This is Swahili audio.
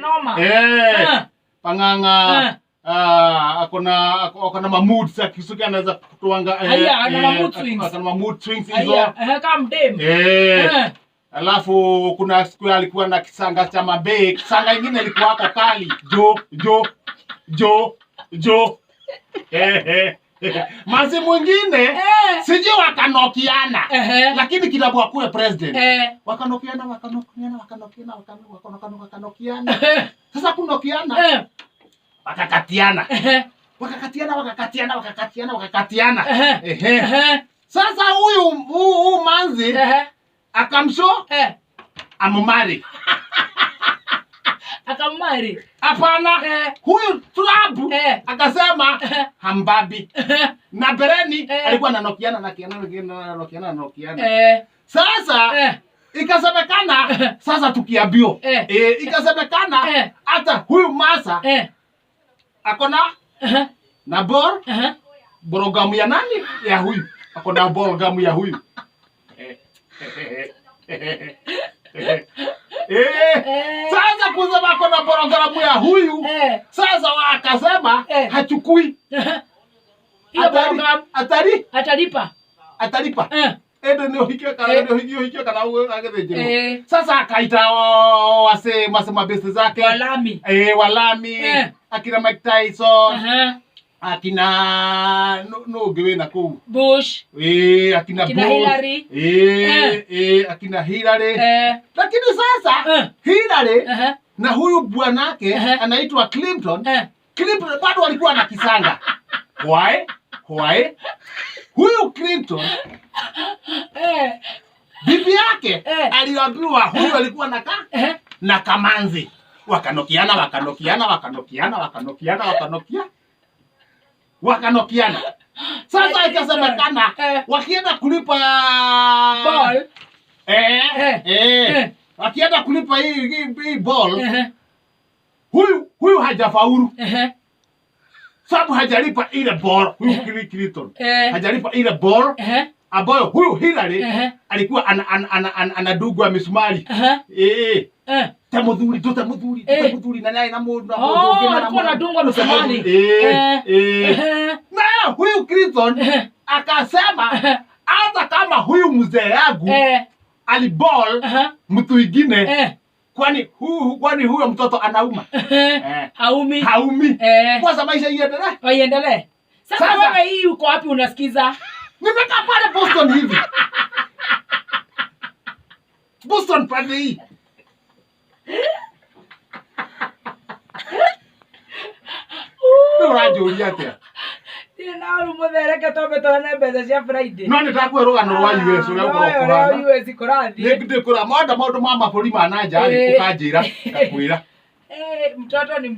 Noma. Eh, Ah. Pang'ang'a. Ah. Ah, akona ma moods akisuka anaweza kutuanga. Aya, ana ma mood swings. Akona ma mood swings hizo. Aya, kama mdem. Eh. Eh. Alafu kuna siku alikuwa na kisanga cha mabee, kisanga ingine ilikuwa hapo kali. Jo jo jo jo. Eh, eh. Manzi mwingine sijui wakanokiana. Lakini kitabu akuwe president. Wakanokiana, wakanokiana, wakanokiana, wakanokiana, wakanokiana. Sasa kunokiana, wakakatiana. Wakakatiana, wakakatiana, wakakatiana, wakakatiana. Ehe. Sasa huyu manzi akamsho ammarry. Akammarry. Hapana. Huyu Trump akasema hambabi. Na bereni alikuwa ananokiana na kiana na kiana na kiana na kiana. Sasa ikasemekana sasa tukiambio. Ikasemekana hata huyu Masa akona na bor programu ya nani ya huyu. Akona programu ya huyu. Sasa kusema akona programu ya huyu. Sasa wakasema hachukui. Hiyo program Atari atalipa. Atalipa. Ende ni uhikio kana ni uhikio uhikio kana agethĩnjĩrwo. Sasa akaita wase mase mabeste zake. Walami. Walami. Akina Mike Tyson. Akina no ũngĩ wĩna kũu. Bush. Akina Akina Bush. Hillary. Akina Hillary. Lakini sasa Hillary na huyu bwanake anaitwa Clinton. Clinton bado alikuwa na kisanga. Why? Why? Huyu Clinton bibi yake aliambiwa huyu alikuwa na na kamanzi. Wakanokiana, wakanokiana, wakanokiana, wakanokiana, wakanokia. Wakanokiana. Sasa ikasemekana wakienda kulipa ball. Wakienda kulipa hii ball, huyu hajafaulu. Sababu hajalipa ile ball, huyu Clinton. Hajalipa ile ball ambayo huyu Hillary alikuwa anadugwa misumari. Ta muthuri, tu ta muthuri, tu ta muthuri, na naye na mundu, na Oh, mundu ũngĩ, na alikuwa mundu. anadungwa Tu ta misumari. muthuri. Na huyu Clinton akasema hata kama huyu mzee yangu aliball mtu ingine, kwani huyo mtoto anauma? Haumi. Haumi. Kwanza maisha iendelee. Waiendelee. Sasa Sasa wewe hii uko wapi unasikiza? Nimekaa pale Boston hivi. Boston pande hii. Nĩ ũranjũria atĩa? Ndirĩ na ũru mũthereke twambe tũrane mbeca cia Friday. No nĩ ndakũhe rũgano rwa US ũrĩa Ah, ũkoragwo no, kũhana. ũrĩa US kũrathiĩ. Nĩ ndĩkũra mwenda maũndũ ma mabũrũri ma na nja rĩ, ũkanjĩra, ngakwĩra. Mtoto ni